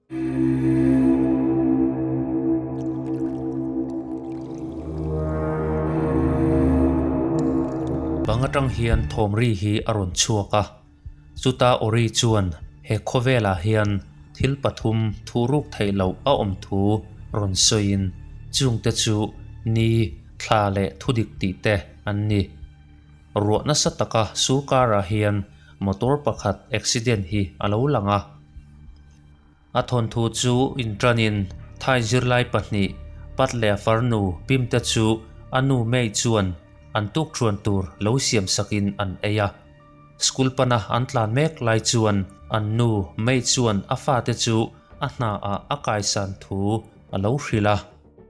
Bang atang hian thawm ri hi a rawn chhuak a, chuta Ori chuan he khawvelah hian thil pathum thuruk theih loh a awm thu rawn sawiin chungte chu ni, thla leh thudik tih te an ni. Ruah nasa taka sur karah hian motor pakhat accident hi a lo lang a. A thawnthu chu inṭanin Thai zirlai pahnih, Pat leh farnu Pimte chu a nu May chuan an tukṭhuan tur lo siam sakin an ei a. School pana an tlan mek lai chuan an nu May chuan a fate chu a hnaah a kaisan thu a lo hrilh a.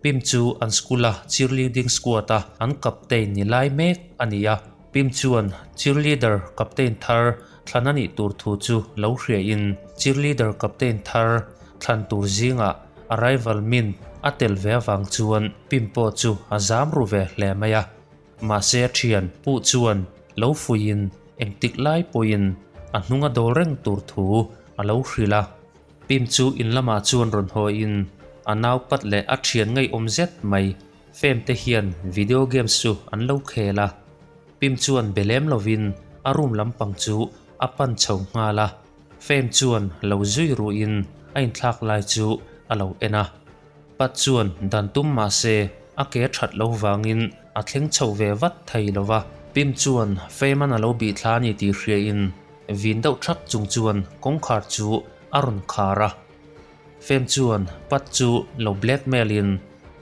Pim chu an school-a cheerleading squad-a an captain ni lai mek a ni a. Pim chuan cheerleader captain thar thlan a nih tur thu chu lo hriain cheerleader captain thar thlan tur zingah a rival Mint a tel ve avang chuan Pim pawh chu a zam ru ve hle mai a. Mahse a thian puh chuan lo fuiin engtik lai pawhin a hnung a dawl reng tur thu a lo hrilh a. Pim chu in lamah chuan rawn hawiin a nau pat leh a thian ngaihawm zet mai fem te hian video games chu an lo khel a. Pim chuan be lem lovin a room lampang chu a pan chho nghal a, fem chuan lo zui ruhin a inthlak lai chu a lo en a. Pat chuan dan tum mah se a ke that lo vangin a thleng chho ve vat thei lo va. Pim chuan Feman a lo bih thla a ni tih hriain vin deuh thak chung chuan kawngkhar chu a rawn khar a. Fem chuan Pat chu lo blackmail in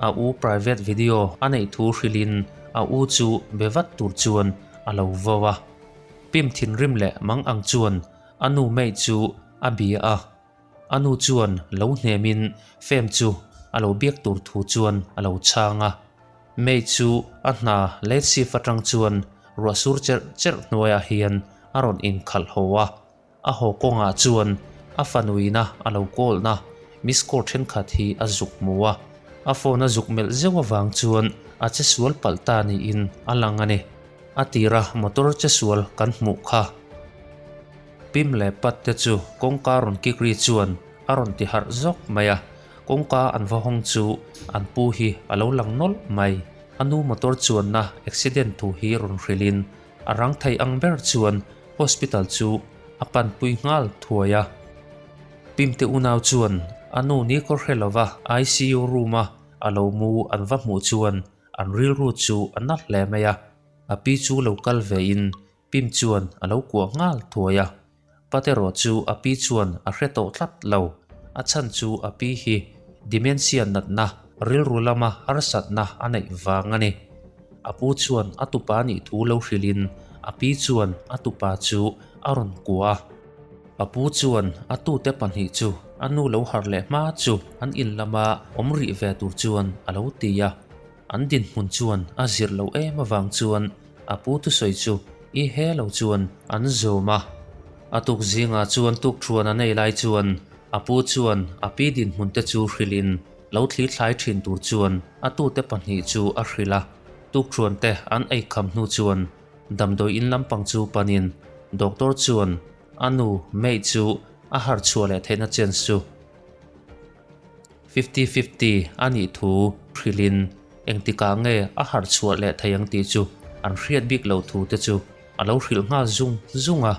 a u private video a neih thu hrilhin a u chu be vat tur chuan a lo vo a. Pim thinrim leh mang ang chuan a nu May chu a bia a. A nu chuan lo hnemin Fem chu a lo biak tur thu chuan a lo chhang a. May chu a hna late shift atang chuan ruah sur cherh cherh hnuaiah hian a rawn inkhalh haw a. A haw kawngah chuan a fanuina a lo kawlna miss call thenkhat hi a zuk hmu a. A phone a zuk melh zeuh avang chuan a che sual palh ta niin a lang a ni. A tira motor che sual kan hmuh kha. Pim leh Pat te chu kawngka rawn kik ri chuan a rawn ti harh zawk mai a, kawngka an va hawng chu an pu hi a lo lang nawlh mai. A nu motor chuanna accident thu hi rawn hrilhin a rang thei ang ber chuan hospital chu a panpui nghal thuai a. Pim te unau chuan a nu ni kawr hre lova ICU room a a lo mu an va hmuh chuan an rilru chu a na hle mai a, a pi chu lo kal vein Pim chuan a lo kuah nghal thuai a, Pat erawh chu a pi chuan a hre tawh tlat lo. A chhan chu a pi hi dementia natna, rilru lama harsatna a neih vang a ni. A pu chuan a tupa nih thu lo hrilhin a pi chuan a tupa chu a rawn kuah a. A pu chuan a tute pahnih chu a nu lo harh leh hma chu an in lama awm rih ve tur chuan a lo ti a. An dinhmun chuan a zir loh em avang chuan a pu thusawi chu i he lo chuan an zawm a. A tuk zingah chuan tukthuan a nei lai chuan a pu chuan a pi dinhmun te chu hrilhin lo thli thlai thin tur chuan a tute pahnih chu a hrilh a. Tukthuan te an ei kham hnu chuan damdawi in lampang chu panin doctor chuan a nu May chu a harhchhuah leh theihna chance chu Fifty-fifty a nih thu hrilhin engtikah nge a harh chhuah leh thei ang tih chu an hriat bik lo thu te chu a lo hrilh nghal zung zung a.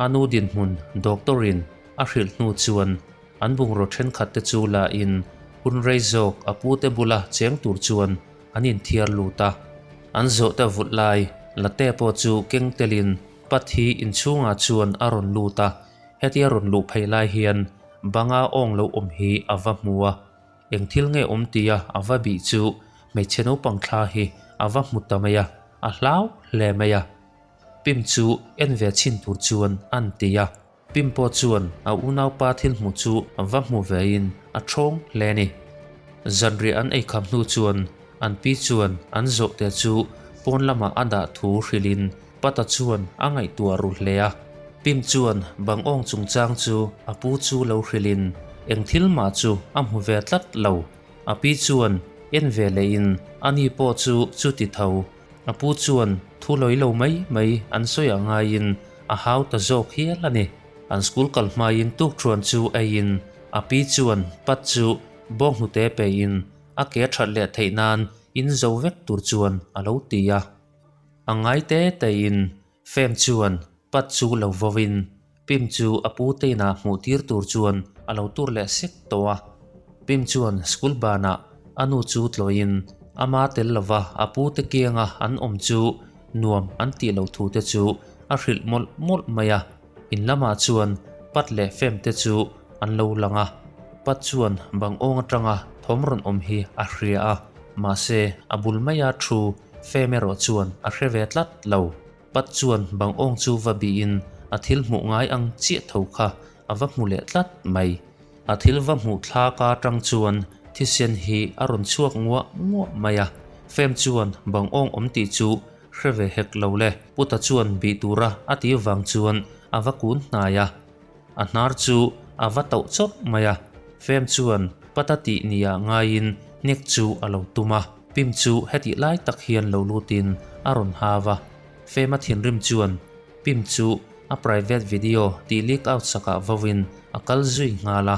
A nu dinhmun doctor-in a hrilh hnu chuan an bungraw thenkhat te chu la in hun rei zawk a pute bula cheng tur chuan an inthiar lut a. An zawhte vulh lai Latte pawh chu keng telin Pathi inchhungah chuan a rawn lut a. Hetia rawn luh phei lai hian banga awng lo awm hi a va hmu a, eng thil nge awm tia a va bih chu hmeichhe naupang thla hi a va hmu ta mai a, a hlau hle mai a. Pim chu en ve chhin tur chuan an ti a, Pim pawh chuan a unaupa thil hmuh chu va hmu vein a thawng hle a ni. Zanriah an eikham hnu chuan an pi chuan an zawhte chu pawn lamah a dah thu hrilhin Pata chuan a ngaihtuah ru hle a. Pim chuan bang awng chungchang chu a pu chu lo hrilhin eng thil mah chu a hmu ve tlat lo. A pi chuan en ve lehin ani pawh chu chuti tho. A pu chuan thu lawi lo mai mai an sawi a ngaiin a hau ta zawk hial a ni. An school kal hmain tukthuan chu eiin. A pi chuan Pat chu bawnghnute pein a ke that leh theih nan in zo vek tur chuan a lo ti a. A ngai te tein Fem chuan Pat chu lo vawin Pim chu a pu te inah hmuh tir tur chuan a lo tur leh sek tawh a. Pim chuan school banah a nu chu tlawiin ama tel lova a pu te kianga an awm chu nuam an tih loh thu te chu a hrilh mawlh mawlh mai a. In lamah chuan Pat leh Fem te chu an lo lang a. Pat chuan bang awng atanga thawm rawn awm hi a hria a, mahse a bul maia thu Fem erawh chuan a hre ve tlat lo. Pat chuan bang awng chu va bihin a thil hmuh ngai ang chiah tho kha a va hmu leh tlat mai. A thil va hmuh thlak atang chuan thisen hi a rawn chhuak nguah nguah mai a. Fem chuan bang awng awm tih chu hre ve hek lo le. Puta chuan bih tura a tih vang chuan a va kun hnai a. A hnar chu a va tauh chawp mai a. Fem chuan Pata tih nia ngaiin hnek chu a lo tum a. Pim chu hetih lai tak hian lo lutin a rawn hau a. Fema thinrim chuan Pim chu a private video tih leak out sakah vauin a kal zui nghal a.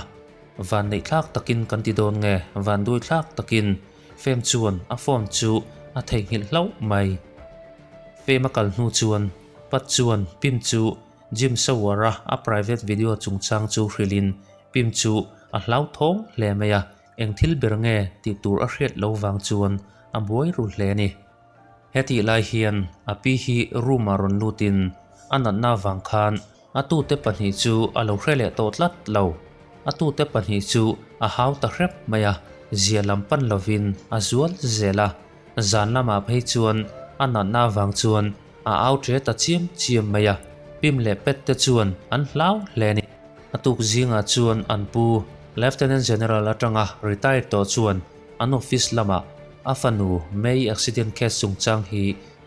Van neih thlak takin kan ti dawn nge van dui thlak takin Fem chuan a phone chu a theihnghilh hlauh mai. Fem a kal hnu chuan Pat chuan Pim chu Jim Sauer-a a private video chungchang chu hrilhin Pim chu a hlauthawng hle mai a, eng thil ber nge tih tur a hriat lo vang chuan a buai ru hle a ni. Hetih lai hian a pi hi room-ah rawn lutin a natna vang khan a tute pahnih chu a lo hre leh tawh tlat lo. A tute pahnih chu a hau ta hrep mai a, zia lam pan lovin a zual zel a. Zan lamah phei chuan a natna vang chuan a au ṭe ta chiam chiam mai a, Pim leh Pet te chuan an hlau hle a ni. A tuk zingah chuan an pu Lieutenant General atanga retired tawh chuan an office lamah a fanu May accident case chungchang hi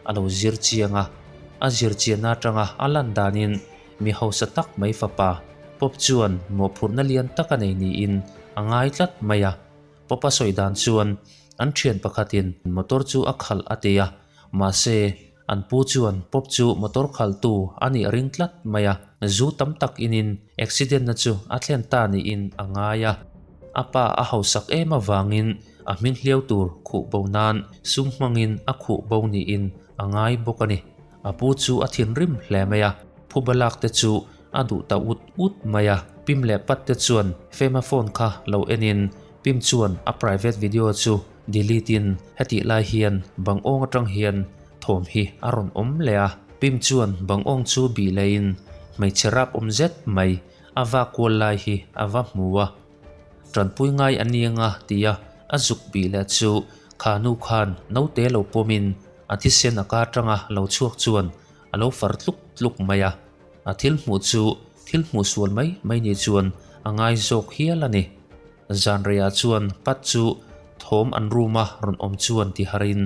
a lo zir chiang a, a zir chianna atanga a lan danin mi hausa tak mai fapa Pop chuan mawhphurhna lian tak a nei niin a ngai tlat mai a. Pop a sawi dan chuan an thian pakhatin motor chu a khalh a ti a, mahse an pu chuan Pop chu motor khalhtu a nih a ring tlat mai a, zu tam tak inin accident na chu a thlen ta niin a ngai a. A pa a hausak em avangin a hming hliau tur khuh bo nan sum hmangin a khuh bo niin a ngai bawk a ni. A pu chu a thinrim hle mai a, phuba lak te chu a duh ta ut ut mai a. Pim leh Pat te chuan Fema phone kha lo enin Pim chuan a private video chu delete in hetih lai hian bang awng atang hian thawm hi a rawn awm leh a. Pim chuan bang awng chu bih lehin hmeichhe rap awm zet mai a va kual lai hi a va hmu a. Tanpui ngai a ni anga tia a zuk bih leh chu kha nu khan naute lo pawmin a thisen a ka atanga lo chhuak chuan a lo far tluk tluk mai a. A thil hmuh chu thil hmuh sual mai mai ni chuan a ngai zawk hial a ni. Zanreiah chuan Pat chu thawm an room a rawn awm chuan ti harin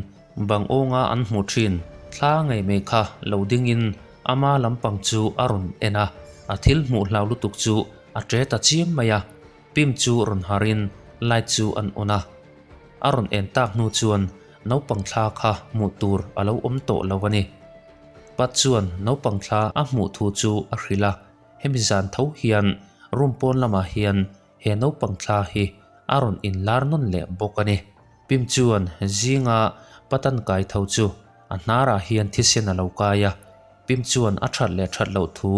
bang awnga an hmuh thin thla ngei mai kha lo dingin ama lampang chu a rawn en a, a thil hmuh hlau lutuk chu a ṭe ta chiam mai a, Pim chu rawn harin light chu an on a. A rawn en tak hnu chuan naupang thla kha hmuh tur a lo awm tawh lo a ni. Pat chuan naupang thla a hmuh thu chu a hrilh a, hemi zan tho hian room pawn lamah hian he naupang thla hi a rawn inlar nawn leh bawk a ni. Pim chuan zinga Patan kai tho chu a hnarah hian thisen a lo kai a, Pim chuan a that leh that loh thu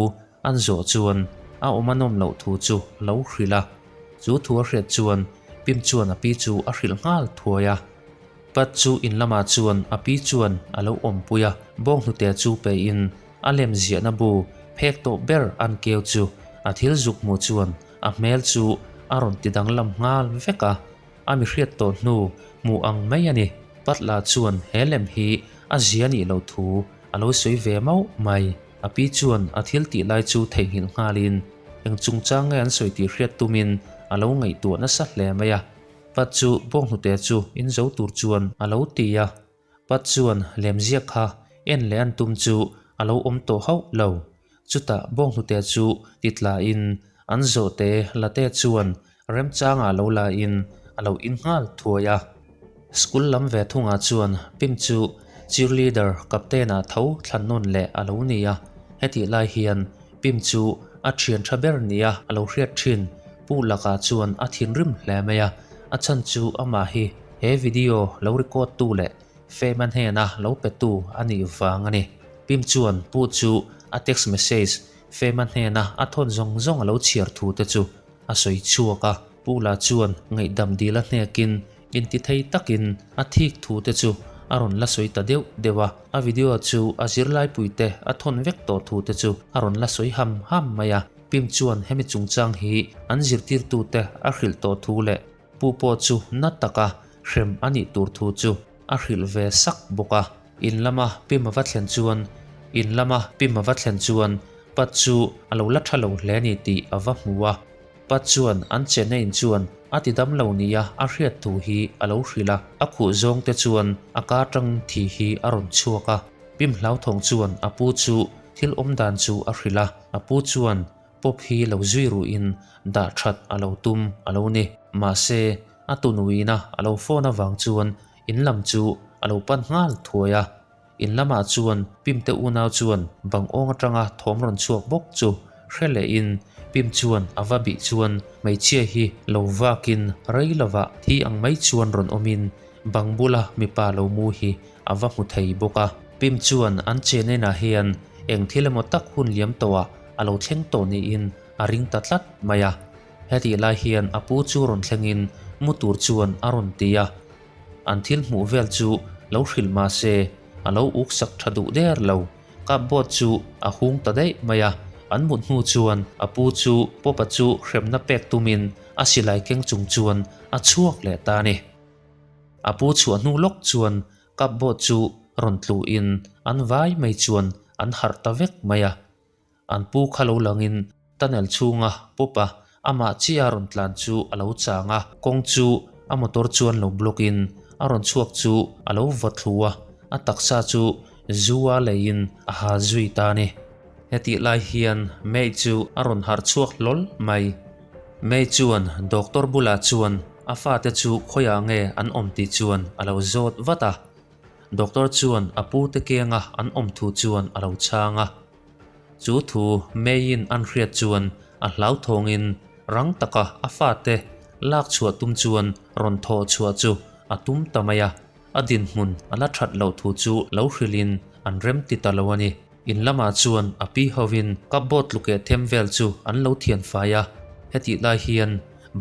an zawh chuan a awm a nawm loh thu chu a lo hrilh a. Chu thu a hriat chuan Pim chuan a pi chu a hrilh nghal thuai a. Pat chu in lamah chuan a pi chuan a lo awmpui a, bawnghnute chu pein a lem ziahna bu phek tawh ber an keu chu a thil zuk hmuh chuan a hmel chu a rawn ti danglam nghal vek a, a mi hriat tawh hnu hmuh ang mai a ni. Pat lah chuan he lem hi a zia nih loh thu a lo sawi ve mauh mai. A pi chuan a thil tih lai chu theihnghilh nghalin eng chungchang nge an sawi tih hriat tumin a lo ngaihtuah nasa hle mai a. Pat chu bawnghnute chu in zo tur chuan a lo ti a, Pat chuan lemziak kha en leh an tum chu a lo awm tawh hauh lo. Chutah bawnghnute chu ti tlain an zawhte late chuan remchangah lo lain a lo in nghal thuai a. School lam ve thungah chuan Pim chu cheerleader captain-ah tho thlan nawn leh a lo ni a, hetih lai hian Pim chu a thian tha ber nia a lo hriat thin. Pu lakah chuan a thinrim hle mai a, a chhan chu amah hi he video lo record tu leh Fame-a hnena lo petu a nih vang a ni. Pim chuan Pu chu a text message Fame-a hnena a thawn zawng zawng a lo chhiar thu te chu a sawi chhuak a. Pu la chuan ngaihdam dil a hnekin intithei takin a thik thu te chu a rawn la sawi ta deuh deuh a. A video chu a zirlaipuite a thawn vek tawh thu te chu a rawn la sawi ham ham mai a. Pim chuan hemi chungchang hi an zirtirtute a hrilh tawh thu leh Pu pawh chu na taka hrem a nih tur thu chu a hrilh ve sak bawk a. In lama Pim a va thlen chuan In lama Pim a va thlen chuan Pat chu a lo la tha lo hle ni tih a va hmu a. Pat chuan an chenna in chuan a ti dam lo nia a hriat thu hi a lo hrilh a. A khuh zawng te chuan a ka tang thi hi a rawn chhuak a. Pim hlauthawng chuan a pu chu thil awm dan chu a hrilh a. A pu chuan Pawp hi lo zui ruhin dah that a lo tum a lo ni. Mahse, a tunuina a lo phone avang chuan in lam chu a lo pan nghal thuai a. In lamah chuan Pimte unau chuan bang awng atanga thawm rawn chhuak bawk chu hre lehin Pim chuan a va bih chuan hmeichhia hi lo vakin rei lovah thi ang mai chuan rawn awmin bang bula mipa lo mu hi a va hmu thei bawk a. Pim chuan an chenenah hian eng thil emaw tak hun liam tawhah a lo thleng tawh niin a ring ta tlat mai a. Hetih lai hian a pu chu rawn thlengin mu tur chuan a rawn ti a. An thil hmuh vel chu lo hrilh mah se a lo uk sak tha duh der lo. Cupboard chu a hung ta daih mai a. An mut hnu chuan a pu chu Popa chu hremna pek tumin a silai keng chung chuan a chhuak leh ta a ni. A pu chhuah hnu lawk chuan cupboard chu rawn tluhin an vai mai chuan an harh ta vek mai a. An pu kha lo langin tunnel chhunga pawp a, amah chiah a rawn tlan chu a lo chang a, kawng chu a motor chuan lo block in a rawn chhuak chu a lo vaw thlu a, a taksa chu zu a leiin a hal zui ta a ni. Hetih lai hian May chu a rawn harh chhuak hlawl mai. May chuan doctor bulah chuan a fate chu khawiah nge an awm tih chuan a lo zawt vat a. Doctor chuan a pute kenga an awm thu chuan a lo chhang a. Chu thu May-in an hriat chuan a hlauthawngin rang taka a fate lak chhuah tum chuan rawn thawh chhuah chu a tum ta mai a, a dinhmun a la that loh thu chu lo hrilhin an rem ti ta lo a ni. In lamah chuan a pi hovin cupboard tlukeh them vel chu an lo thian fai a, hetih lai hian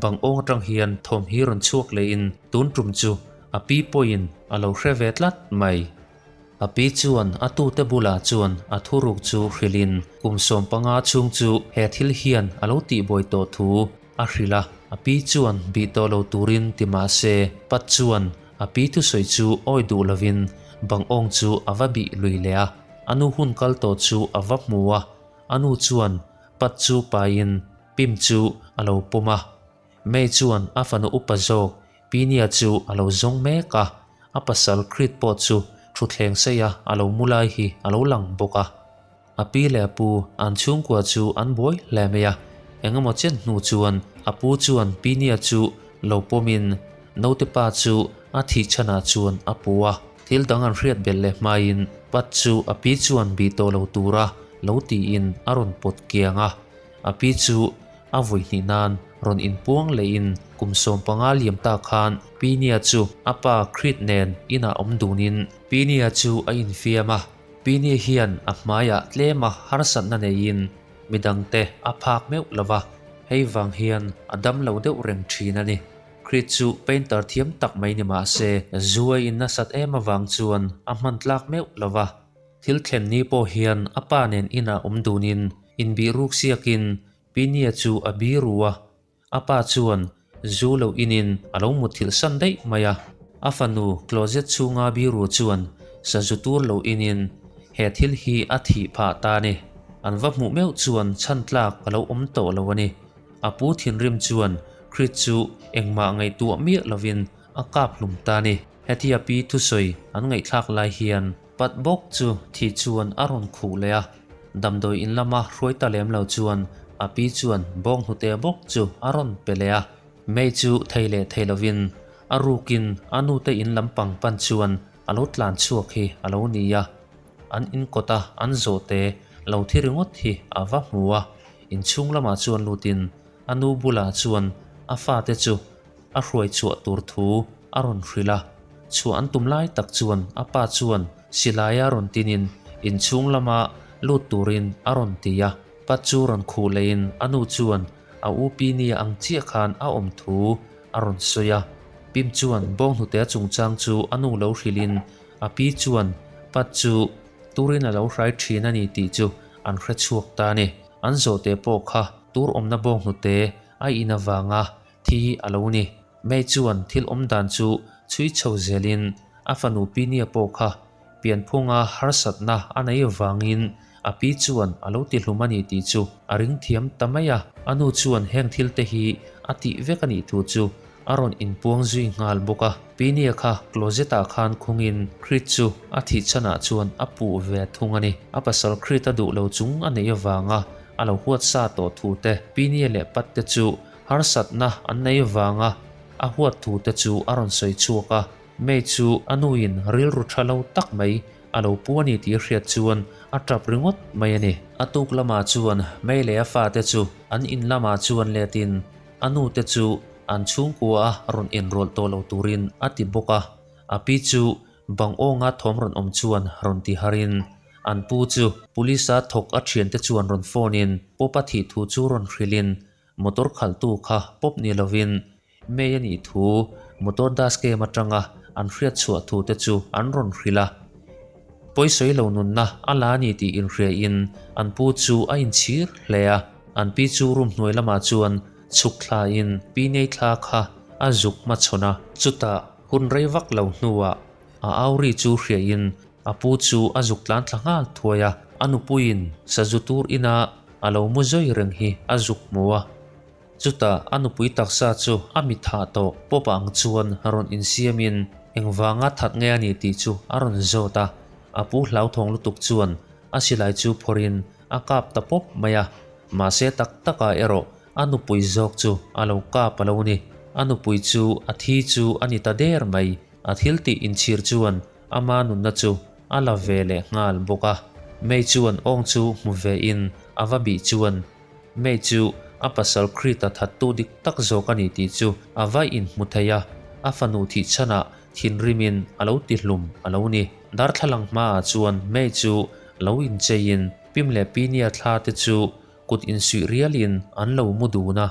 bang awng atang hian thawm hi rawn chhuak lehin tun tum chu a pi pawhin a lo hre ve tlat mai. A pi chuan a tute bulah chuan a thuruk chu hrilhin kum 15 chhung chu he thil hian a lo tihbuai tawh thu a hrilh a. A pi chuan bih tawh lo turin ti mah se, Pat chuan a pi thusawi chu awi duh lovin bang awng chu a va bih lui leh a. A nu hun kal tawh chu a va hmu a, a nu chuan Pat chu paiin Pim chu a lo pawm a. May chuan a fanu upa zawk Pinia chu a lo zawng mek a, a pasal Creed pawh chu thutthleng seia a lo mu lai hi a lo lang bawk a. A pi leh a pu an chhungkua chu an buai hle mai a, engemaw chen hnu chuan a pu chuan Pinia chu lo pawmin naute pa chu a thih chhanah chuan a pu a. Thil dang an hriat belh leh hmaiin Pat chu a pi chuan bih tawh lo tura lo tiin a rawn pawt kiang a. A pi chu a vui hnih nan rawn inpuang lehin kum 15 liam ta khan Pinia chu a pa Creed nen inah awm dunin Pinia chu a infiam a. Pinia hian a hmaiah tlema harsatna neiin midangte a phak meuh lo va, hei vang hian a dam lo deuh reng thin a ni. Creed chu painter thiam tak mai ni mah se zuai in nasat em avang chuan a hman tlak meuh lo va. Thil thlen ni pawh hian a pa nen inah awm dunin inbih ruk siakin Pinia chu a biru a, a pa chuan zu lo inin a lo mutthilh san daih mai a. A fanu closet chhunga biru chuan sazu tur lo inin he thil hi a thih phah ta a ni. An va hmuh meuh chuan chhan tlak a lo awm tawh lo a ni. A pu thinrim chuan Creed chu engmah ngaihtuah miah lovin a kap hlum ta a ni. Hetia pi thusawi an ngaihthlak lai hian Pat bawk chu thih chuan a rawn khuh leh a, damdawi in lama hruai ta lem lo chuan a pi chuan bawng hnute bawk chu a rawn pe leh a. May chu thei leh thei lovin a rukin a nute in lampang pan chuan a lo tlan chhuak hi a lo ni a. An in kawta an zawhte lo thi ringawt hi a va hmu a, inchhung lamah chuan lutin. A nu bulah chuan a fate chu a hruai chhuah tur thu a rawn hrilh a. Chhuah an tum lai tak chuan a pa chuan silaia rawn tinin inchhung lama lut turin a rawn ti a. Pat chu rawn khuh leiin a nu chuan a u Pinia ang chiah khan a awm thu a rawn sawi a. Pim chuan bawnghnute chungchang chu a nu lo hrilhin a pi chuan Pat chu turin a lo hrai thin a ni tih chu an hre chhuak ta a ni. An zawhte pawh kha tur awmna bawnghnute a in avanga thi a lo ni. May chuan thil awm dan chu chhui chho zelin a fanu Pinia pawh kha pianphunga harsatna a nei avangin a pi chuan a lo tihlum a ni tih chu a ring thiam ta mai a. A nu chuan heng thil te hi a tih vek a nih thu chu a rawn inpuang zui nghal bawk a. Pinia kha closet ah khan khungin Creed chu a thih chhanah chuan a puh ve thung a ni. A pasal Creed a duh lo chung a neih avanga a lo huat sa tawh thu te, Pinia leh Pat te chu harsatna an nei avanga a huat thu te chu a rawn sawi chhuak a. May chu a nuin rilru tha lo tak mai a lo pu a ni tih hriat chuan a tap ringawt mai a ni. A tuk lamah chuan May leh a fate chu an in lamah chuan letin a nute chu an chhungkua a rawn inrawlh tawh lo turin a ti bawk a. A pi chu bang awnga thawm rawn awm chuan rawn ti harin an pu chu police-a thawk a thiante chuan rawn phone-in Pawpa thih thu chu rawn hrilhin Motor khalhtu kha pawp ni lovin May a nih thu motor dash cam atanga an hriat chhuah thu te chu an rawn hrilh a. Pawisawi lo nunna a la a ni tih inhriain an pu chu a inchhir hle a. An pi chu room hnuai lamah chuan chhuk thlain pi nei thla kha a zuk hmachhawn a. Chutah hun rei vak lo hnuah a au ri chu hriain A pu chu a zuk tlan thla nghal thuai a, a nupuiin sazu tur ina a lo mu zawi reng hi a zuk hmu a. Chutah a nupui taksa chu a mi thah tawh pawp ang chuan rawn insiamin engvanga that nge a ni tih chu a rawn zawt a. A pu hlauthawng lutuk chuan a silai chu phawrhin a kap ta pawp mai a, mahse tak takah erawh a nupui zawk chu a lo kap a lo ni. A nupui chu a thi chu a ni ta der mai. A thil tih inchhir chuan ama nunna chu a la ve leh nghal bawk a. May chuan awng chu hmu ve in a va bih chuan May chu a pasal Krita thattu dik tak zawk a ni tih chu a va inhmu thei a, a fanu thih chhanah thinrimin a lo ti hlum a lo ni. Darthlalang hmaah chuan May chu lo incheiin Pim leh Pinia thla te chu kut insuih rialin an lo mu dun a.